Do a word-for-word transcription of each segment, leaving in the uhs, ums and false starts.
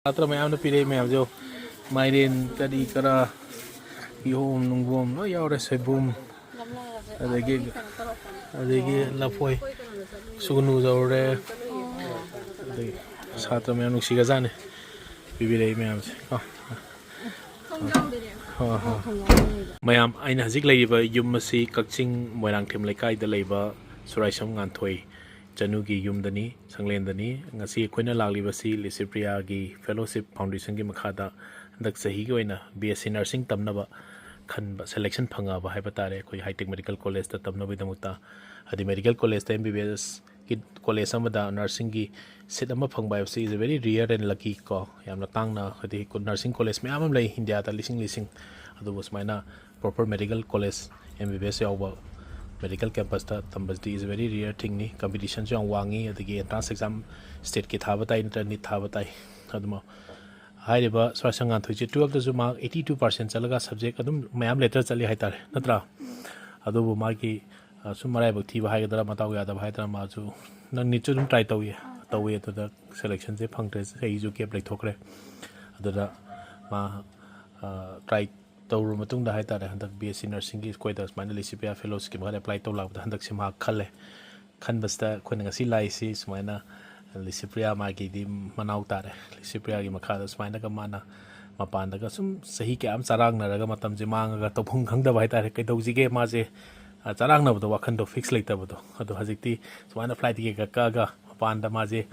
ꯁꯥꯇ꯭ꯔ ꯃꯌꯥꯝꯅ ꯄꯤꯔꯛꯏ ꯃꯌꯥꯝꯁꯦ ꯌꯦꯡꯉꯣ꯫ ꯃꯥꯏꯔꯦꯟ, ꯀꯔꯤ ꯀꯔꯥ, ꯀꯤꯍꯣꯝ ꯅꯨꯡꯒꯣꯝ ꯂꯣꯏ ꯌꯥꯎꯔꯦ, ꯁꯣꯏꯕꯨꯝ, ꯑꯗꯒꯤ ꯑꯗꯒꯤ ꯂꯐꯣꯏ, ꯁꯨꯒꯅꯨ ꯌꯧꯔꯦ꯫ ꯑꯗꯒꯤ ꯁꯥꯇ꯭ꯔ ꯃꯌꯥꯝ ꯅꯨꯡꯁꯤꯒꯖꯥꯠꯅꯤ ꯄꯤꯕꯤꯔꯛꯏ ꯃꯌꯥꯝꯁꯦ ꯀꯣ꯫ ꯍꯣꯏ, ꯍꯣꯏ꯫ ꯃꯌꯥꯝ, ꯑꯩꯅ ꯍꯧꯖꯤꯛ ꯂꯩꯔꯤꯕ ꯌꯨꯝ ꯑꯁꯤ ꯀꯛꯆꯤꯡ ꯃꯣꯏꯔꯥꯡꯊꯦꯝ ꯂꯩꯀꯥꯏꯗ ꯂꯩꯕ ꯁꯨꯔꯥꯏꯁꯝ ꯉꯥꯟꯊꯣꯏ ꯆꯅꯨꯒꯤ ꯌꯨꯝꯗꯅꯤ, ꯁꯪꯂꯦꯟꯗꯅꯤ꯫ ꯉꯁꯤ ꯑꯩꯈꯣꯏꯅ ꯂꯥꯛꯂꯤꯕꯁꯤ ꯂꯤꯁꯤꯄ꯭ꯔꯤꯌꯥꯒꯤ fellowship foundationꯒꯤ ꯃꯈꯥꯗ ꯍꯟꯗꯛ ꯆꯍꯤꯒꯤ ꯑꯣꯏꯅ B S C nursing ꯇꯝꯅꯕ ꯈꯟꯕ, selection ꯐꯪꯉꯕ ꯍꯥꯏꯕ ꯇꯥꯔꯦ, ꯑꯩꯈꯣꯏ ꯍꯥꯏꯇꯦꯛ ꯃꯦꯗꯤꯀꯦꯜ ꯀꯣꯂꯦꯖꯇ ꯇꯝꯅꯕꯒꯤꯗꯃꯛꯇ꯫ ꯍꯥꯏꯗꯤ ꯃꯦꯗꯤꯀꯦꯜ ꯀꯣꯂꯦꯖꯇ, M B B S ꯀꯤ ꯀꯣꯂꯦꯖ ꯑꯃꯗ nursingꯒꯤ seat ꯑꯃ ꯐꯪꯕ ꯍꯥꯏꯕꯁꯤ is a very rare and lucky ꯀꯣ꯫ ꯌꯥꯝꯅ ꯇꯥꯡꯅ, ꯍꯥꯏꯗꯤ nursing ꯀꯣꯂꯦꯖ ꯃꯌꯥꯝ ꯑꯃ ꯂꯩ ꯏꯟꯗꯤꯌꯥꯗ, ꯂꯤꯁꯤꯡ ꯂꯤꯁꯤꯡ꯫ ꯑꯗꯨꯕꯨ ꯁꯨꯃꯥꯏꯅ proper medical college, M B B S ꯌꯥꯎꯕ medical campusꯇ ꯇꯝꯕꯁꯤꯗꯤ is a very rare thingꯅꯤ꯫ Competitionꯁꯨ ꯌꯥꯝ ꯋꯥꯡꯉꯤ, ꯑꯗꯒꯤ entrance exam stateꯀꯤ ꯊꯥꯕ ꯇꯥꯏ, ꯅꯠꯇ꯭ꯔꯒ NEET ꯊꯥꯕ ꯇꯥꯏ꯫ ꯑꯗꯨꯃ ꯍꯥꯏꯔꯤꯕ ꯁꯨꯔꯥꯏꯁꯝ ꯉꯥꯟꯊꯣꯏꯁꯦ twelveꯇꯁꯨ mark eighty two percent ꯆꯠꯂꯒ subject ꯑꯗꯨꯝ ꯃꯌꯥꯝ letter ꯆꯠꯂꯤ ꯍꯥꯏꯇꯥꯔꯦ, ꯅꯠꯇ꯭ꯔꯥ? ꯑꯗꯨꯕꯨ ꯃꯥꯒꯤ, ꯑ, ꯁꯨꯝ ꯃꯔꯥꯏꯕꯛ ꯊꯤꯕ ꯍꯥꯏꯒꯗ꯭ꯔꯥ, ꯃꯗꯥꯎ ꯌꯥꯗꯕ ꯍꯥꯏꯗ꯭ꯔꯥ, ꯃꯥꯁꯨ ꯅꯪ NEETꯁꯨ ꯑꯗꯨꯝ try ꯇꯧꯏ, ꯇꯧꯏ, ꯑꯗꯨꯗ selectionꯁꯦ ꯐꯪꯗ꯭ꯔꯦ, ꯆꯍꯤꯁꯨ gap ꯂꯩꯊꯣꯛꯈ꯭ꯔꯦ꯫ ꯑꯗꯨꯗ ꯃꯥ, ꯑ, try ꯇꯧꯔꯕ ꯃꯇꯨꯡꯗ ꯍꯥꯏꯇꯥꯔꯦ, ꯍꯟꯗꯛ B S C nursingꯒꯤ ꯑꯩꯈꯣꯏꯗ ꯁꯨꯃꯥꯏꯅ ꯂꯤꯁꯤꯄ꯭ꯔꯤꯌꯥ fellowshipꯀꯤ ꯃꯈꯥꯗ apply ꯇꯧ ꯂꯥꯛꯄꯗ ꯍꯟꯗꯛꯁꯤ ꯃꯍꯥꯛ ꯈꯜꯂꯦ꯫ ꯈꯟꯕꯁꯤꯗ ꯑꯩꯈꯣꯏꯅ ꯉꯁꯤ ꯂꯥꯛꯏꯁꯤ ꯁꯨꯃꯥꯏꯅ ꯂꯤꯁꯤꯄ꯭ꯔꯤꯌꯥ ꯃꯥꯒꯤꯗꯤ ꯃꯅꯥꯎ ꯇꯥꯔꯦ꯫ ꯂꯤꯁꯤꯄ꯭ꯔꯤꯌꯥꯒꯤ ꯃꯈꯥꯗ ꯁꯨꯃꯥꯏꯅꯒ ꯃꯥꯅ ꯃꯄꯥꯟꯗꯒ ꯁꯨꯝ ꯆꯍꯤ ꯀꯌꯥ ꯑꯃ ꯆꯔꯥꯡꯅꯔꯒ ꯃꯇꯝꯁꯦ ꯃꯥꯡꯉꯒ ꯇꯧꯐꯝ ꯈꯪꯗꯕ ꯍꯥꯏꯇꯥꯔꯦ꯫ ꯀꯩꯗꯧꯁꯤꯒꯦ ꯃꯥꯁꯦ, ꯑ, ꯆꯔꯥꯡꯅꯕꯗꯣ, ꯋꯥꯈꯟꯗꯣ fix ꯂꯩꯇꯕꯗꯣ꯫ ꯑꯗꯣ ꯍꯧꯖꯤꯛꯇꯤ ꯁꯨꯃꯥꯏꯅ flight ticketꯀ ꯀꯛꯑꯒ ꯃꯄꯥꯟꯗ ꯃꯥꯁꯦ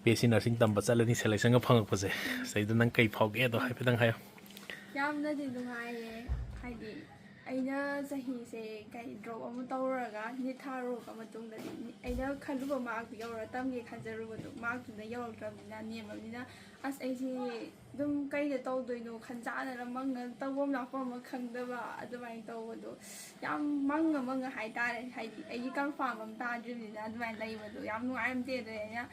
B S C nursing ꯇꯝꯕ ꯆꯠꯂꯅꯤ, selectionꯒ ꯐꯪꯉꯛꯄꯁꯦ꯫ ꯁꯤꯗꯩꯗ ꯅꯪ ꯀꯩ ꯐꯥꯎꯒꯦ ꯑꯗꯣ ꯍꯥꯏꯐꯦꯠꯇꯪ ꯍꯥꯏꯌꯣ꯫ ꯌꯥꯝꯅꯗꯤ ꯅꯨꯡꯉꯥꯏꯌꯦ꯫ ꯍꯥꯏꯗꯤ ꯑꯩꯅ ꯆꯍꯤꯁꯦ ꯀꯩ drop ꯑꯃ ꯇꯧꯔꯨꯔꯒ NEET ꯊꯥꯔꯨꯔꯕ ꯃꯇꯨꯡꯗꯗꯤ ꯑꯩꯅ ꯈꯜꯂꯨꯕ markꯇꯨ ꯌꯧꯔ ꯇꯝꯒꯦ ꯈꯟꯖꯔꯨꯕꯗꯣ markꯇꯨꯅ ꯌꯧꯔꯛꯇ꯭ꯔꯕꯅꯤꯅ, ꯅꯦꯝꯃꯕꯅꯤꯅ, ꯑꯁ, ꯑꯩꯁꯤ ꯑꯗꯨꯝ ꯀꯩꯗ ꯇꯧꯗꯣꯏꯅꯣ ꯈꯟꯖꯥꯟꯅꯔ ꯃꯪꯉ ꯇꯧꯐꯝ ꯂꯥꯛꯐꯝ ꯑꯃ ꯈꯪꯗꯕ ꯑꯗꯨꯃꯥꯏꯅ ꯇꯧꯕꯗꯣ ꯌꯥꯝ ꯃꯪꯉ ꯃꯪꯉ ꯍꯥꯏꯇꯥꯔꯦ꯫ ꯍꯥꯏꯗꯤ ꯑꯩꯒꯤ confirm ꯑꯃ ꯇꯥꯗ꯭ꯔꯤꯕꯅꯤꯅ ꯑꯗꯨꯃꯥꯏꯅ ꯂꯩꯕꯗꯣ ꯌꯥꯝ ꯅꯨꯡꯉꯥꯏꯔꯝꯗꯦ꯫ ꯑꯗꯨꯗꯩ ꯑꯩꯅ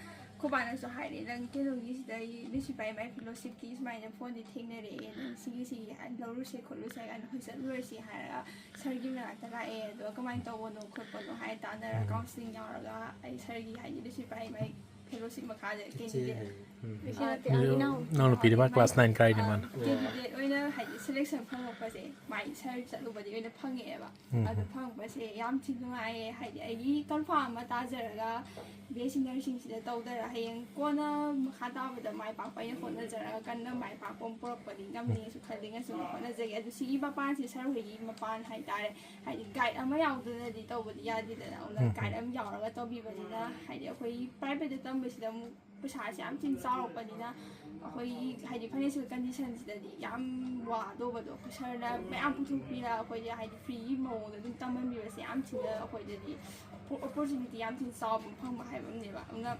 ꯑꯩꯈꯣꯏ ꯕꯥꯅꯁꯨ ꯍꯥꯏꯔꯛꯑꯦ, "ꯅꯪ ꯀꯩꯅꯣꯒꯤꯁꯤꯗ, ꯂꯤꯁꯤꯄ꯭ꯔꯤꯌꯥ ꯃꯥꯏ fellowshipꯀꯤ ꯁꯨꯃꯥꯏꯅ phoneꯗꯤ ꯊꯦꯡꯅꯔꯛꯑꯦ, ꯅꯪ ꯁꯤꯒꯤ, ꯁꯤꯒꯤ ꯂꯧꯔꯨꯁꯦ ꯈꯣꯠꯂꯨꯁꯦ ꯍꯥꯏꯅ ꯑꯩꯈꯣꯏ ꯆꯠꯂꯨꯔꯁꯤ" ꯍꯥꯏꯔꯒ sirꯒꯤ ꯃꯅꯥꯛꯇ ꯂꯥꯛꯑꯦ꯫ ꯑꯗꯨꯒ ꯀꯃꯥꯏꯅ ꯇꯧꯕꯅꯣ ꯈꯣꯠꯄꯅꯣ ꯍꯥꯏꯔ ꯇꯥꯟꯅꯔꯒ ꯎꯝ꯫ Counselling ꯌꯥꯎꯔꯒ ꯑꯩ sirꯒꯤ, ꯍꯥꯏꯗꯤ ꯂꯤꯁꯤꯄ꯭ꯔꯤꯌꯥ ꯃꯥꯏ fellowship ꯃꯈꯥꯗ ꯏꯆꯦ candidate ꯍꯥꯏꯌꯦ꯫ ꯀꯩꯁꯨ ꯅꯠꯇꯦ, ꯑꯩ ꯏꯅꯥꯎ- ꯏꯅꯥꯎꯅꯨꯄꯤꯗꯤ ꯃꯥ class nine ꯀꯥꯏꯅꯦ ꯃꯥꯅ꯫ Candidate ꯑꯣꯏꯅ ꯍꯥꯏꯗꯤ selection ꯐꯪꯉꯛꯄꯁꯦ ꯃꯥꯏ ꯁꯔ ꯆꯠꯂꯨꯕꯗꯤ ꯑꯣꯏꯅ ꯐꯪꯉꯛꯑꯦꯕ꯫ ꯎꯝ꯫ ꯑꯗꯨ ꯐꯪꯉꯛꯄꯁꯦ ꯌꯥꯝ ꯊꯤ ꯅꯨꯡꯉꯥꯏꯌꯦ꯫ ꯍꯥꯏꯗꯤ ꯑꯩꯒꯤ confirm ꯑꯃ ꯇꯥꯖꯔꯒ B S C nursing ꯁꯤꯗ ꯇꯧꯗꯔ ꯍꯌꯦꯡ ꯀꯣꯟꯅ ꯃꯈꯥ ꯇꯥꯕꯗ ꯃꯥꯏ ꯄꯥꯛꯄ ꯑꯩꯅ ꯍꯣꯠꯅꯖꯔꯒ ꯀꯟꯅ ꯃꯥꯏ ꯄꯥꯛꯄ ꯑꯃ ꯄꯨꯔꯛꯄꯗꯤ ꯉꯝꯅꯤꯁꯨ ꯈꯜꯂꯤ꯫ ꯉꯁꯨ ꯍꯣꯠꯅꯖꯒꯦ꯫ ꯑꯗꯨ ꯁꯤꯒꯤ ꯃꯄꯥꯟꯁꯦ ꯁꯔ ꯍꯣꯏꯒꯤ ꯃꯄꯥꯟ ꯍꯥꯏꯇꯥꯔꯦ꯫ ꯍꯥꯏꯗꯤ guide ꯑꯃ ꯌꯥꯎꯗꯅꯗꯤ ꯇꯧꯕꯗꯤ ꯌꯥꯗꯦꯗꯅ꯫ ꯑꯗꯨꯅ ꯎꯝ꯫ Guide ꯑꯃ ꯌꯥꯎꯔꯒ ꯇꯧꯕꯤꯕꯅꯤꯅ ꯍꯥꯏꯗꯤ ꯑꯩꯈꯣꯏꯒꯤ private ꯇ ꯇꯝꯕꯁꯤꯗ ꯑꯃꯨꯛ ꯄꯩꯁꯥꯁꯦ ꯌꯥꯝ ꯊꯤꯅ ꯆꯥꯎꯔꯛꯄꯅꯤꯅ ꯑꯩꯈꯣꯏꯒꯤ ꯍꯥꯏꯗꯤ financial condition ꯁꯤꯗꯗꯤ ꯌꯥꯝ ꯋꯥꯗꯧꯕꯗꯣ꯫ ꯑꯩꯈꯣꯏ ꯁꯔꯅ ꯃꯌꯥꯝ ꯄꯨꯊꯣꯛꯄꯤꯔ ꯑꯩꯈꯣꯏꯗ ꯍꯥꯏꯗꯤ free ꯒꯤ ꯃꯑꯣꯡꯗ ꯑꯗꯨꯝ ꯇꯝꯍꯟꯕꯤꯕꯁꯦ ꯌꯥꯝ ꯊꯤꯅ ꯑꯩꯈꯣꯏꯗꯗꯤ opportunity ꯌꯥꯝ ꯊꯤꯅ ꯆꯥꯎꯕ ꯑꯃ ꯐꯪꯕ ꯍꯥꯏꯕ ꯑꯃꯅꯦꯕ꯫ ꯑꯗꯨꯅ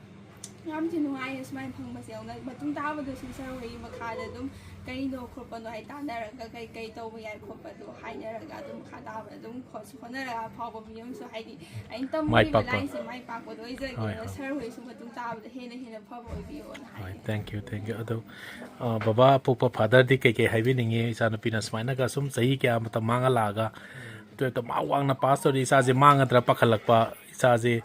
ꯌꯥꯝ ꯊꯤꯅ ꯅꯨꯡꯉꯥꯏꯌꯦ ꯁꯨꯃꯥꯏꯅ ꯐꯪꯕꯁꯦ꯫ ꯑꯗꯨꯅ ꯃꯇꯨꯡ ꯇꯥꯕꯗꯁꯨ ꯁꯔ ꯍꯣꯏꯒꯤ ꯃꯈꯥꯗ ꯑꯗꯨꯝ ꯀꯩꯅꯣ ꯈꯣꯠꯄꯅꯣ ꯍꯥꯏ ꯇꯥꯟꯅꯔꯒ ꯀꯩ ꯀꯩ ꯇꯧꯕ ꯌꯥꯏ ꯈꯣꯠꯄꯗꯣ ꯍꯥꯏꯅꯔꯒ ꯑꯗꯨꯝ ꯃꯈꯥ ꯇꯥꯕꯗ ꯑꯗꯨꯝ ꯍꯣꯠꯁꯨ ꯍꯣꯠꯅꯔꯒ ꯑꯐꯥꯎꯕ ꯃꯤ ꯑꯃꯁꯨ ꯍꯥꯏꯗꯤ ꯑꯩꯅ ꯃꯥꯏ ꯇꯝꯃꯨꯔꯤꯕ ꯄꯥꯛꯄ꯫ Line ꯁꯦ ꯃꯥꯏ ꯄꯥꯛꯄꯗꯣ ꯑꯣꯏꯖꯒꯦꯅ ꯍꯣꯏ, ꯍꯣꯏ꯫ Sir ꯍꯣꯏꯁꯨ ꯃꯇꯨꯡ ꯇꯥꯕꯗ ꯍꯦꯟꯅ ꯍꯦꯟꯅ ꯐꯕ ꯑꯣꯏꯕꯤꯌꯣꯅ ꯍꯣꯏ, ꯍꯥꯏꯒꯦ꯫ Thank you, thank you꯫ ꯑꯗꯣ, ꯑ, ꯕꯕꯥ ꯑꯄꯣꯛꯄ father ꯗꯤ ꯀꯩꯀꯩ ꯍꯥꯏꯕꯤꯅꯤꯡꯉꯤ? ꯏꯆꯥꯅꯨꯄꯤꯅ ꯁꯨꯃꯥꯏꯅꯒ ꯁꯨꯝ ꯆꯍꯤ ꯀꯌꯥ ꯃꯇꯝ ꯃꯥꯡꯍꯜꯂꯛꯑꯒ twelve ꯇ ꯃꯥ ꯋꯥꯡꯅ pass ꯇꯧꯔꯤ, ꯏꯆꯥꯁꯦ ꯃꯥꯡꯒꯗ꯭ꯔꯥ ꯄꯥꯈꯠꯂꯛꯄ, ꯏꯆꯥꯁꯦ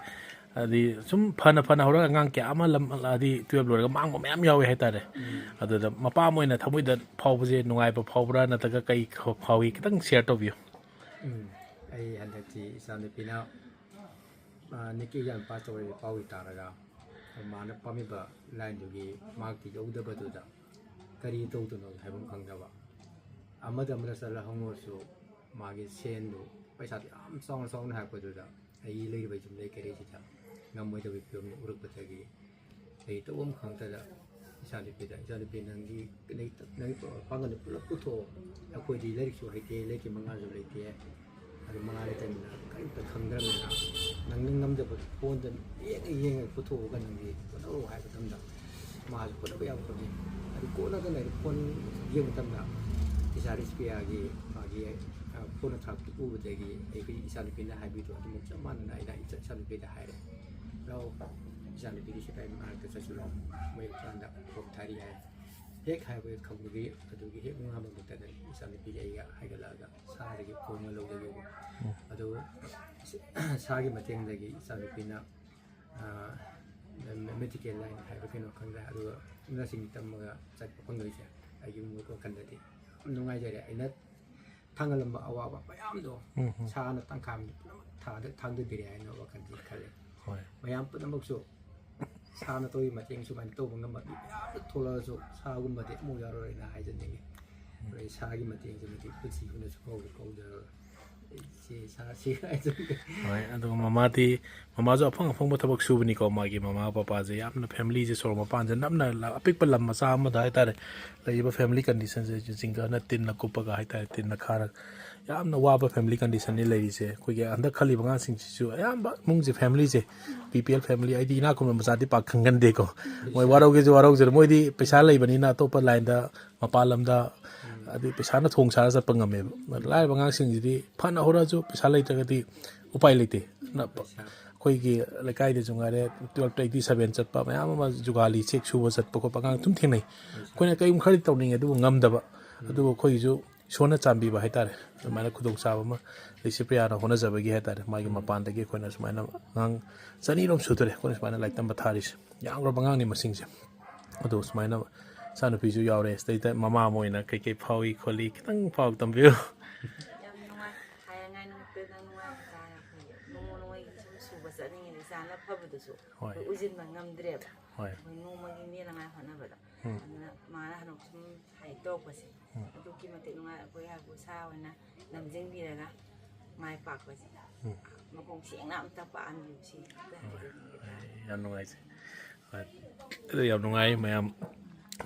ꯍꯥꯏꯗꯤ ꯁꯨꯝ ꯐꯅ ꯐꯅ ꯍꯧꯔꯒ ꯑꯉꯥꯡ ꯀꯌꯥ ꯑꯃ ꯂꯝ, ꯍꯥꯏꯗꯤ twelve ꯂꯣꯏꯔꯒ ꯃꯥꯡꯕ ꯃꯌꯥꯝ ꯌꯥꯎꯋꯦ ꯍꯥꯏꯇꯥꯔꯦ꯫ ꯎꯝ꯫ ꯑꯗꯨꯗ ꯃꯄꯥ ꯑꯃ ꯑꯣꯏꯅ ꯊꯃꯣꯏꯗ ꯐꯥꯎꯕꯁꯦ ꯅꯨꯡꯉꯥꯏꯕ ꯐꯥꯎꯕ꯭ꯔꯥ, ꯅꯠꯇ꯭ꯔꯒ ꯀꯩ ꯐꯥꯎꯏ? ꯈꯤꯇꯪ share ꯇꯧꯕꯤꯌꯨ꯫ ꯎꯝ, ꯑꯩ ꯍꯟꯗꯛꯇꯤ ꯏꯆꯥꯅꯨꯄꯤꯅ, ꯑ, NEET ꯀꯤ exam pass ꯇꯧꯔꯦ ꯄꯥꯎ ꯇꯥꯔꯒ, ꯃꯥꯅ ꯄꯥꯝꯃꯤꯕ line ꯗꯨꯒꯤ mark ꯇꯤ ꯌꯧꯗꯕꯗꯨꯗ ꯀꯔꯤ ꯇꯧꯗꯣꯏꯅꯣ ꯍꯥꯏꯐꯝ ꯈꯪꯗꯕ꯫ ꯑꯃꯗ ꯑꯃꯗ ꯆꯠꯂ ꯍꯪꯉꯨꯔꯁꯨ ꯃꯥꯒꯤ ꯁꯦꯟꯗꯨ, ꯄꯩꯁꯥꯗꯨ ꯌꯥꯝ ꯆꯥꯎꯅ ꯆꯥꯎꯅ ꯍꯥꯏꯔꯛꯄꯗꯨꯗ ꯑꯩꯒꯤ ꯂꯩꯔꯤꯕ ꯌꯨꯝ ꯂꯩ ꯀꯩꯔꯩꯁꯤꯗ ꯉꯝꯃꯣꯏꯗꯕꯒꯤ ꯐꯤꯕꯝꯗꯨ ꯎꯔꯛꯄꯗꯒꯤ ꯑꯩ ꯇꯧꯐꯝ ꯈꯪꯗꯗ ꯏꯆꯥꯅꯨꯄꯤꯗ, "ꯏꯆꯥꯅꯨꯄꯤ, ꯅꯪꯒꯤ, ꯅꯪꯒꯤ, ꯅꯪꯒꯤ ꯄꯥꯡꯒꯜꯗꯨ ꯄꯨꯂꯞ ꯄꯨꯊꯣꯛꯑꯣ꯫ ꯑꯩꯈꯣꯏꯗꯤ ꯂꯥꯏꯔꯤꯛꯁꯨ ꯍꯩꯇꯦ, ꯂꯥꯏꯔꯤꯛꯀꯤ ꯃꯉꯥꯜꯁꯨ ꯂꯩꯇꯦ꯫ ꯑꯗꯨ ꯃꯉꯥꯜ ꯂꯩꯇꯕꯅꯤꯅ ꯀꯔꯤꯝꯇ ꯈꯪꯗ꯭ꯔꯕꯅꯤꯅ ꯅꯪꯅ ꯉꯝꯖꯕꯗꯨ ꯐꯣꯟꯗ ꯌꯦꯡꯉ ꯌꯦꯡꯉꯒ ꯄꯨꯊꯣꯛꯑꯒ ꯅꯪꯗꯤ ꯍꯣꯠꯅꯔꯣ" ꯍꯥꯏꯕ ꯃꯇꯝꯗ ꯃꯥꯁꯨ ꯍꯣꯠꯅꯕ ꯌꯥꯕ ꯍꯣꯠꯅꯩ꯫ ꯑꯗꯨ ꯀꯣꯟꯅꯗꯅ ꯑꯩꯅ ꯐꯣꯟ ꯌꯦꯡꯕ ꯃꯇꯝꯗ ꯏꯆꯥ ꯔꯤꯁꯄꯤꯌꯥꯒꯤ ꯃꯥꯒꯤ, ꯑ, ꯐꯣꯟꯗ ꯊꯥꯔꯛꯄꯗꯨ ꯎꯕꯗꯒꯤ ꯑꯩꯈꯣꯏ ꯏꯆꯥꯅꯨꯄꯤꯅ ꯍꯥꯏꯕꯤꯗꯣ ꯑꯗꯨꯃꯛ ꯆꯞ ꯃꯥꯟꯅꯅ ꯑꯩꯅ ꯏꯆꯥ, ꯏꯆꯥꯅꯨꯄꯤꯗ ꯍꯥꯏꯔꯦ꯫ "ꯂꯥꯛꯑꯣ, ꯏꯆꯥꯅꯨꯄꯤꯒꯤ ꯁꯤꯐꯥꯏ ꯃꯅꯥꯛꯇ ꯆꯠꯁꯤ ꯂꯥꯛꯑꯣ, ꯃꯣꯏ ꯗꯨꯀꯥꯟꯗ ꯐꯣꯝ ꯊꯥꯔꯤ" ꯍꯥꯏ꯫ ꯍꯦꯛ ꯍꯥꯏꯕꯒ ꯈꯪꯕꯒꯤ ꯑꯗꯨꯒꯤ ꯍꯦꯛ ꯅꯣꯡꯉꯥꯟꯕ ꯅꯨꯃꯤꯠꯇꯅ ꯏꯆꯥꯅꯨꯄꯤꯒ ꯑꯩꯒ ꯍꯥꯏꯒꯠꯂꯛꯑꯒ ꯁꯥꯔꯗꯒꯤ ꯐꯣꯝ ꯑꯃ ꯂꯧꯖꯈꯤꯕ꯫ ꯎꯝ꯫ ꯑꯗꯨ ꯁꯥꯔꯒꯤ ꯃꯇꯦꯡꯗꯒꯤ ꯏꯆꯥꯅꯨꯄꯤꯅ, ꯑ, ꯃꯦꯗꯤꯀꯦꯜ ꯂꯥꯏꯟ ꯍꯥꯏꯕ ꯀꯩꯅꯣ ꯈꯪꯗ꯭ꯔꯦ, ꯑꯗꯨꯒ ꯅꯔꯁꯤꯡ ꯇꯝꯃꯒ ꯆꯠꯄ ꯐꯪꯗꯣꯏꯁꯦ ꯑꯩꯒꯤ ꯋꯥꯈꯜꯗꯗꯤ ꯌꯥꯝ ꯅꯨꯡꯉꯥꯏꯖꯔꯦ꯫ ꯑꯩꯅ ꯊꯥꯡꯒꯠꯂꯝꯕ ꯑꯋꯥꯕ ꯃꯌꯥꯝꯗꯣ ꯁꯥꯅ ꯇꯪꯈꯥꯏ ꯑꯃꯗꯤ ꯄꯨꯝꯅꯃꯛ ꯊꯥꯗ ꯊꯥꯡꯗꯕꯤꯔꯦ ꯍꯥꯏꯅ ꯋꯥꯈꯜꯁꯤ ꯈꯜꯂꯦ꯫ ꯍꯣꯏ꯫ ꯃꯌꯥꯝ ꯄꯨꯝꯅꯃꯛꯁꯨ ꯁꯥꯅ ꯇꯧꯔꯤ ꯃꯇꯦꯡ ꯁꯨꯃꯥꯏꯅ ꯇꯧꯕ ꯉꯝꯕ ꯃꯤ ꯃꯌꯥꯝꯗ ꯊꯣꯛꯂꯛꯑꯁꯨ ꯁꯥꯒꯨꯝꯕꯗꯤ ꯑꯃꯨꯛ ꯌꯥꯔꯣꯏꯅ ꯍꯥꯏꯖꯅꯤꯡꯉꯤ꯫ ꯑꯗꯩ ꯁꯥꯒꯤ ꯃꯇꯦꯡꯁꯤꯃꯗꯤ ꯄꯨꯟꯁꯤ ꯍꯨꯟꯅꯁꯨ ꯀꯧꯕ ꯀꯧꯖꯔꯔꯣꯏ꯫ ꯑꯩꯁꯦ ꯁꯥꯁꯤ ꯍꯥꯏꯖꯅꯤꯡꯉꯤ꯫ ꯍꯣꯏ꯫ ꯑꯗꯨꯒ ꯃꯃꯥꯗꯤ, ꯃꯃꯥꯁꯨ ꯑꯐꯪ ꯑꯐꯪꯕ ꯊꯕꯛ ꯁꯨꯕꯅꯤꯀꯣ꯫ ꯃꯥꯒꯤ ꯃꯃꯥ ꯄꯄꯥꯁꯦ ꯌꯥꯝꯅ ꯐꯦꯃꯤꯂꯤꯁꯦ ꯁꯣꯔꯣꯛ ꯃꯄꯥꯟꯁꯦ ꯅꯝꯅ ꯂ-, ꯑꯄꯤꯛꯄ ꯂꯝ ꯃꯆꯥ ꯑꯃꯗ ꯍꯥꯏꯇꯥꯔꯦ, ꯂꯩꯔꯤꯕ ꯐꯦꯃꯤꯂꯤ ꯀꯟꯗꯤꯁꯟꯁꯦ ꯖꯤꯡꯒꯅ ꯇꯤꯟꯅ ꯀꯨꯞꯄꯒ ꯍꯥꯏꯇꯥꯔꯦ, ꯇꯤꯟꯅ ꯈꯥꯔꯒ ꯌꯥꯝꯅ ꯋꯥꯕ ꯐꯦꯃꯤꯂꯤ ꯀꯟꯗꯤꯁꯟꯅꯤ ꯂꯩꯔꯤꯁꯦ꯫ ꯑꯩꯈꯣꯏꯒꯤ ꯍꯟꯗꯛ ꯈꯜꯂꯤꯕ ꯑꯉꯥꯡꯁꯤꯡꯁꯤꯁꯨ ꯑꯌꯥꯝꯕ ꯏꯃꯨꯡꯁꯦ, ꯐꯦꯃꯤꯂꯤꯁꯦ, ꯕꯤ ꯄꯤ ꯑꯦꯜ ꯐꯦꯃꯤꯂꯤ, ꯍꯥꯏꯗꯤ ꯏꯅꯥꯛ ꯈꯨꯟꯕ ꯃꯆꯥꯗꯤ ꯄꯥꯛ ꯈꯪꯒꯟꯗꯦꯀꯣ꯫ ꯃꯣꯏ ꯋꯥꯔꯧꯒꯦꯁꯨ ꯋꯥꯔꯧꯖꯔꯦ, ꯃꯣꯏꯗꯤ ꯄꯩꯁꯥ ꯂꯩꯕꯅꯤꯅ ꯑꯇꯣꯞꯄ ꯂꯥꯏꯟꯗ, ꯃꯄꯥꯟ ꯂꯝꯗ, ꯑꯗꯩ ꯄꯩꯁꯥꯅ ꯊꯣꯡ ꯁꯥꯔ ꯆꯠꯄ ꯉꯝꯃꯦꯕ꯫ ꯂꯥꯏꯔꯕ ꯑꯉꯥꯡꯁꯤꯡꯁꯤꯗꯤ ꯐꯅ ꯍꯣꯠꯅꯔꯁꯨ ꯄꯩꯁꯥ ꯂꯩꯇ꯭ꯔꯒꯗꯤ ꯎꯄꯥꯏ ꯂꯩꯇꯦ꯫ ꯑꯗꯨꯅ ꯑꯩꯈꯣꯏꯒꯤ ꯂꯩꯀꯥꯏꯗꯁꯨ ꯉꯥꯏꯔꯦ, ꯇꯨꯌꯦꯜꯐꯇ ꯑꯩꯠꯇꯤ ꯁꯚꯦꯟ ꯆꯠꯄ ꯃꯌꯥꯝ ꯑꯃ, ꯖꯨꯒꯥꯂꯤ ꯆꯦꯛ ꯁꯨꯕ ꯆꯠꯄ ꯈꯣꯠꯄ ꯑꯉꯥꯡ ꯑꯗꯨꯝ ꯊꯦꯡꯅꯩ꯫ ꯑꯩꯈꯣꯏꯅ ꯀꯔꯤꯒꯨꯝꯕ ꯈꯔꯗꯤ ꯇꯧꯅꯤꯡꯉꯦ, ꯑꯗꯨꯕꯨ ꯉꯝꯗꯕ꯫ ꯑꯗꯨꯕꯨ ꯑꯩꯈꯣꯏꯒꯤꯁꯨ ꯏꯁꯣꯔꯅ ꯆꯥꯟꯕꯤꯕ ꯍꯥꯏꯇꯥꯔꯦ, ꯑꯗꯨꯃꯥꯏꯅ ꯈꯨꯗꯣꯡꯆꯥꯕ ꯑꯃ ꯂꯩꯁꯤꯄ꯭ꯔꯤꯌꯥꯅ ꯍꯣꯠꯅꯖꯕꯒꯤ ꯍꯥꯏꯇꯥꯔꯦ, ꯃꯥꯒꯤ ꯃꯄꯥꯟꯗꯒꯤ ꯑꯩꯈꯣꯏꯅ ꯁꯨꯃꯥꯏꯅ ꯑꯉꯥꯡ ꯆꯅꯤꯔꯣꯝ ꯁꯨꯗꯣꯔꯦ ꯑꯩꯈꯣꯏꯅ ꯁꯨꯃꯥꯏꯅ ꯂꯥꯏꯔꯤꯛ ꯇꯝꯕ ꯊꯥꯔꯤꯁꯦ꯫ ꯌꯥꯝꯈ꯭ꯔꯕ ꯑꯉꯥꯡꯅꯤ ꯃꯁꯤꯡꯁꯦ꯫ ꯑꯗꯣ ꯁꯨꯃꯥꯏꯅ ꯏꯆꯥꯅꯨꯄꯤꯁꯨ ꯌꯥꯎꯔꯦ, ꯁꯤꯗꯩꯗ ꯃꯃꯥ ꯑꯃ ꯑꯣꯏꯅ ꯀꯩꯀꯩ ꯐꯥꯎꯏ ꯈꯣꯠꯂꯤ ꯈꯤꯇꯪ ꯄꯥꯎ ꯇꯝꯕꯤꯌꯨ꯫ ꯌꯥꯝ ꯅꯨꯡꯉꯥꯏ꯫ ꯍꯥꯏꯅꯉꯥꯏ ꯅꯨꯃꯤꯠꯇꯨꯗ ꯅꯨꯡꯉꯥꯏ ꯍꯥꯏꯇꯥꯔꯦ꯫ ꯑꯩꯈꯣꯏ ꯅꯣꯡꯃ ꯅꯣꯡꯃꯒꯤ ꯁꯨꯝ ꯁꯨꯕ ꯆꯠꯅꯤꯡꯉꯤꯗꯤ ꯏꯆꯥꯅ ꯐꯕꯗꯨꯁꯨ ꯍꯣꯏ꯫ ꯑꯩꯈꯣꯏ ꯎꯖꯤꯟꯕ ꯉꯝꯗ꯭ꯔꯦꯕ꯫ ꯍꯣꯏ꯫ ꯑꯩꯈꯣꯏ ꯅꯣꯡꯃꯒꯤ ꯃꯦꯟꯅꯉꯥꯏ ꯍꯣꯠꯅꯕꯗ꯫ ꯎꯝ꯫ ꯑꯗꯨꯅ ꯃꯥꯅ ꯍꯟꯗꯛ ꯁꯨꯝ ꯍꯥꯏ ꯇꯧꯔꯛꯄꯁꯦ ꯎꯝ꯫ ꯑꯗꯨꯛꯀꯤ ꯃꯇꯤꯛ ꯅꯨꯡꯉꯥꯏ꯫ ꯑꯩꯈꯣꯏ ꯍꯥꯏꯕꯨ ꯁꯥ ꯑꯣꯏꯅ ꯂꯝꯖꯤꯡꯕꯤꯔꯒ ꯃꯥꯏ ꯄꯥꯛꯄꯁꯤꯗ ꯎꯝ꯫ ꯃꯈꯣꯡ ꯁꯦꯡꯅ ꯑꯝꯇ ꯄꯥꯛꯍꯟꯕꯤꯌꯨ ꯁꯤ ꯍꯣꯏ꯫ ꯌꯥꯝ ꯅꯨꯡꯉꯥꯏꯖꯩ꯫ ꯍꯣꯏ꯫ ꯑꯗꯨ ꯌꯥꯝ ꯅꯨꯡꯉꯥꯏ꯫ ꯃꯌꯥꯝ,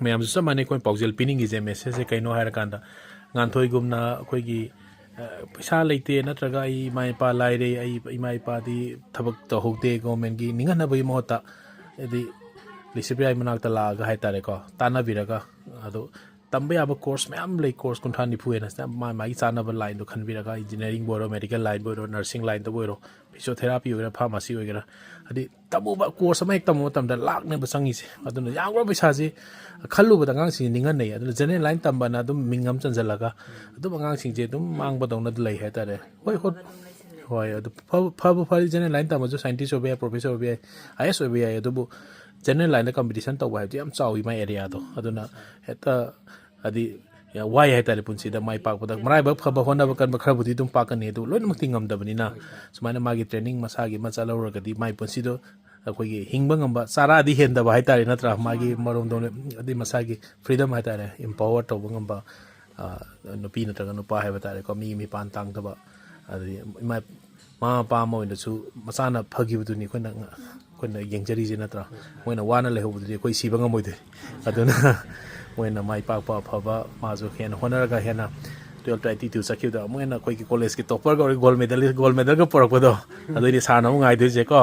ꯃꯌꯥꯝꯁꯨ ꯆꯞ ꯃꯥꯟꯅꯩ꯫ ꯑꯩꯈꯣꯏ ꯄꯥꯎꯖꯦꯜ ꯄꯤꯅꯤꯡꯉꯤꯁꯦ, ꯃꯦꯁꯦꯖꯁꯦ ꯀꯩꯅꯣ ꯍꯥꯏꯔꯀꯥꯟꯗ, ꯉꯥꯟꯊꯣꯏꯒꯨꯝꯅ ꯑꯩꯈꯣꯏꯒꯤ, ꯑ, ꯄꯩꯁꯥ ꯂꯩꯇꯦ ꯅꯠꯇ꯭ꯔꯒ ꯑꯩ ꯏꯃꯥ ꯏꯄꯥ ꯂꯥꯏꯔꯩ, ꯑꯩ ꯏꯃꯥ ꯏꯄꯥꯗꯤ ꯊꯕꯛ ꯇꯧꯍꯧꯗꯦ, ꯒꯣꯔꯃꯦꯟꯒꯤ ꯅꯤꯡꯍꯟꯅꯕꯒꯤ ꯃꯍꯨꯠꯇ ꯍꯥꯏꯗꯤ ꯂꯤꯁꯤꯄ꯭ꯔꯤꯌꯥꯒꯤ ꯃꯅꯥꯛꯇ ꯂꯥꯛꯑꯒ ꯍꯥꯏꯇꯥꯔꯦꯀꯣ, ꯇꯥꯟꯅꯕꯤꯔꯒ, ꯑꯗꯣ ꯇꯝꯕ ꯌꯥꯕ ꯀꯣꯔꯁ ꯃꯌꯥꯝ ꯂꯩ, ꯀꯣꯔꯁ ꯀꯨꯟꯊ꯭ꯔꯥ ꯅꯤꯐꯨ ꯍꯦꯟꯅ ꯁꯤꯗ ꯃꯥ ꯃꯥꯒꯤ ꯆꯥꯟꯅꯕ ꯂꯥꯏꯟꯗꯣ ꯈꯟꯕꯤꯔꯒ, ꯏꯟꯖꯤꯅꯤꯌꯥꯔꯤꯡꯕꯨ ꯑꯣꯏꯔꯣ, ꯃꯦꯗꯤꯀꯦꯜ ꯂꯥꯏꯟꯕꯨ ꯑꯣꯏꯔꯣ, ꯅꯔꯁꯤꯡ ꯂꯥꯏꯟꯗꯕꯨ ꯑꯣꯏꯔꯣ, ꯐꯤꯖꯤꯑꯣꯊꯦꯔꯥꯄꯤ ꯑꯣꯏꯒꯦꯔꯥ, ꯐꯥꯔꯃꯥꯁꯤ ꯑꯣꯏꯒꯦꯔꯥ, ꯍꯥꯏꯗꯤ ꯇꯝꯃꯨꯕ ꯀꯣꯔꯁ ꯑꯃ ꯍꯦꯛ ꯇꯝꯕ ꯃꯇꯝꯗ ꯂꯥꯛꯅꯦꯕ ꯆꯪꯉꯤꯁꯦ꯫ ꯑꯗꯨꯅ ꯌꯥꯝꯈ꯭ꯔꯕ ꯄꯩꯁꯥꯁꯤ ꯈꯜꯂꯨꯕꯗ ꯑꯉꯥꯡꯁꯤꯡꯁꯤ ꯅꯤꯡꯍꯟꯅꯩ꯫ ꯑꯗꯨꯅ ꯖꯦꯅꯦꯔꯦꯜ ꯂꯥꯏꯟ ꯇꯝꯕꯅ ꯑꯗꯨꯝ ꯃꯤꯡ ꯑꯃ ꯆꯟꯁꯤꯜꯂꯒ ꯑꯗꯨꯝ ꯑꯉꯥꯡꯁꯤꯡꯁꯦ ꯑꯗꯨꯝ ꯃꯥꯡꯕꯗꯧꯅ ꯂꯩ ꯍꯥꯏꯇꯥꯔꯦ꯫ ꯍꯣꯏ, ꯍꯣꯏ꯫ ꯑꯗꯨꯝ ꯂꯩꯁꯤꯜꯂꯦ꯫ ꯍꯣꯏ, ꯑꯗꯨ ꯐꯕ ꯐꯕ ꯐꯔꯗꯤ ꯖꯦꯅꯔꯦꯜ ꯂꯥꯏꯟ ꯇꯝꯃꯁꯨ ꯁꯥꯏꯟꯇꯤꯁ ꯑꯣꯏꯕ ꯌꯥꯏ, ꯄ꯭ꯔꯣꯐꯦꯁꯔ ꯑꯣꯏꯕ ꯌꯥꯏ, ꯑꯥꯏ ꯑꯦꯁ ꯑꯣꯏꯕ ꯌꯥꯏ꯫ ꯑꯗꯨꯕꯨ ꯖꯦꯅꯔꯦꯜ ꯂꯥꯏꯟꯗ ꯀꯝꯄꯤꯇꯤꯁꯟ ꯇꯧꯕ ꯍꯥꯏꯕꯗꯤ ꯌꯥꯝ ꯆꯥꯎꯏ ꯃꯥꯏ ꯑꯦꯔꯤꯌꯥꯗꯣ꯫ ꯑꯗꯨꯅ ꯍꯦꯛꯇ ꯍꯥꯏꯗꯤ ꯌꯥꯝ ꯋꯥꯏ ꯍꯥꯏꯇꯥꯔꯦ ꯄꯨꯟꯁꯤꯗ ꯃꯥꯏ ꯄꯥꯛꯄꯗ꯫ ꯃꯔꯥꯏꯕꯛ ꯐꯕ ꯍꯣꯠꯅꯕ ꯀꯟꯕ ꯈꯔꯕꯨꯗꯤ ꯑꯗꯨꯝ ꯄꯥꯛꯀꯅꯤ, ꯑꯗꯨ ꯂꯣꯏꯅꯃꯛꯇꯤ ꯉꯝꯗꯕꯅꯤꯅ ꯁꯨꯃꯥꯏꯅ ꯃꯥꯒꯤ ꯇ꯭ꯔꯦꯅꯤꯡ ꯃꯁꯥꯒꯤ ꯑꯃ ꯆꯠꯍꯧꯔꯒꯗꯤ ꯃꯥꯏ ꯄꯨꯟꯁꯤꯗꯣ ꯑꯩꯈꯣꯏꯒꯤ ꯍꯤꯡꯕ ꯉꯝꯕ, ꯆꯥꯔꯥꯗꯤ ꯍꯦꯟꯗꯕ ꯍꯥꯏꯇꯥꯔꯦ, ꯅꯠꯇ꯭ꯔꯥ? ꯃꯥꯒꯤ ꯃꯔꯣꯝꯗꯣꯝ ꯑꯗꯩ ꯃꯁꯥꯒꯤ ꯐ꯭ꯔꯤꯗꯝ ꯍꯥꯏꯇꯥꯔꯦ, ꯏꯝꯄꯥꯋꯔ ꯇꯧꯕ ꯉꯝꯕ, ꯑ, ꯅꯨꯄꯤ ꯅꯠꯇ꯭ꯔꯒ ꯅꯨꯄꯥ ꯍꯥꯏꯕ ꯇꯥꯔꯦꯀꯣ, ꯃꯤꯒꯤ ꯃꯤꯄꯥꯟ ꯇꯥꯡꯗꯕ, ꯑꯗꯩ ꯏꯃꯥ ꯃꯃꯥ ꯃꯄꯥ ꯑꯃ ꯑꯣꯏꯅꯁꯨ ꯃꯆꯥꯅ ꯐꯈꯤꯕꯗꯨꯅꯤ ꯑꯩꯈꯣꯏꯅ ꯑꯩꯈꯣꯏꯅ ꯌꯦꯡꯖꯔꯤꯁꯦ, ꯅꯠꯇ꯭ꯔꯥ? ꯃꯣꯏꯅ ꯋꯥꯅ ꯂꯩꯍꯧꯕꯗꯨꯗꯤ ꯑꯩꯈꯣꯏ ꯁꯤꯕ ꯉꯝꯃꯣꯏꯗꯣꯏ꯫ ꯑꯗꯨꯅ ꯃꯣꯏꯅ ꯃꯥꯏ ꯄꯥꯛꯄ ꯑꯐꯕ, ꯃꯥꯁꯨ ꯍꯦꯟꯅ ꯍꯣꯠꯅꯔꯒ ꯍꯦꯟꯅ ꯇꯨꯌꯦꯜꯞꯇ ꯑꯩꯠꯇꯤ ꯇꯨ ꯆꯠꯈꯤꯕꯗ ꯑꯃꯨꯛ ꯍꯦꯟꯅ ꯑꯩꯈꯣꯏꯒꯤ ꯀꯣꯂꯦꯖꯀꯤ ꯇꯣꯞꯄꯔꯒ ꯑꯣꯏꯔꯒ ꯒꯣꯜ ꯃꯦꯗꯜ, ꯒꯣꯜ ꯃꯦꯗꯜꯒ ꯄꯨꯔꯛꯄꯗꯣ, ꯑꯗꯨꯏꯗꯤ ꯁꯥꯔꯅ ꯑꯃꯨꯛ ꯉꯥꯏꯗꯣꯏꯁꯦꯀꯣ꯫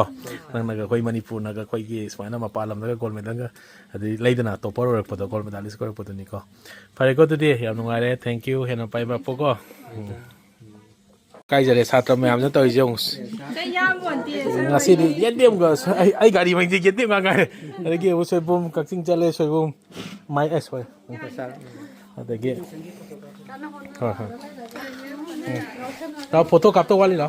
ꯅꯪꯅꯒ ꯑꯩꯈꯣꯏ ꯃꯅꯤꯄꯨꯔꯅꯒ ꯑꯩꯈꯣꯏꯒꯤ ꯁꯨꯃꯥꯏꯅ ꯃꯄꯥꯟ ꯂꯝꯗꯒ ꯒꯣꯜ ꯃꯦꯗꯜꯒ, ꯑꯗꯨꯗꯤ ꯂꯩꯗꯅ ꯇꯣꯞꯄꯔ ꯑꯣꯏꯔꯛꯄꯗꯣ, ꯒꯣꯜ ꯃꯦꯗꯥꯂꯤꯁ ꯑꯣꯏꯔꯛꯄꯗꯣ꯫ ꯐꯔꯦꯀꯣ, ꯑꯗꯨꯗꯤ ꯌꯥꯝ ꯅꯨꯡꯉꯥꯏꯔꯦ, ꯊꯦꯡꯀ꯭ꯌꯨ꯫ ꯍꯦꯟꯅ ꯄꯥꯏꯕ ꯄꯣꯀꯣ꯫ ꯎꯝ꯫ ꯀꯥꯏꯖꯔꯦ ꯁꯥꯇ꯭ꯔ ꯃꯌꯥꯝꯁꯤꯅ ꯇꯧꯔꯤꯁꯦ ꯌꯦꯡꯉꯨ꯫ ꯉꯁꯤꯗꯤ ꯌꯦꯟꯗꯦꯝꯒ ꯁ-, ꯑꯩ, ꯑꯩ ꯒꯥꯔꯤ ꯃꯅꯤꯡꯗꯤ ꯌꯦꯟꯗꯦꯝ ꯉꯥꯛ ꯉꯥꯏꯔꯦ꯫ ꯑꯗꯒꯤ ꯑꯃꯨꯛ ꯁꯣꯏꯕꯨꯝ, ꯀꯛꯆꯤꯡ ꯆꯠꯂꯦ ꯁꯣꯏꯕꯨꯝ, ꯃꯥꯏ, ꯑꯦ, ꯁꯣꯏ꯫ ꯑꯗꯒꯤ, ꯍꯣꯏ, ꯍꯣꯏ꯫ ꯎꯝ꯫ ꯇꯥ, ꯐꯣꯇꯣ ꯀꯥꯞꯇꯧ ꯋꯥꯠꯂꯤ ꯂꯥꯎ꯫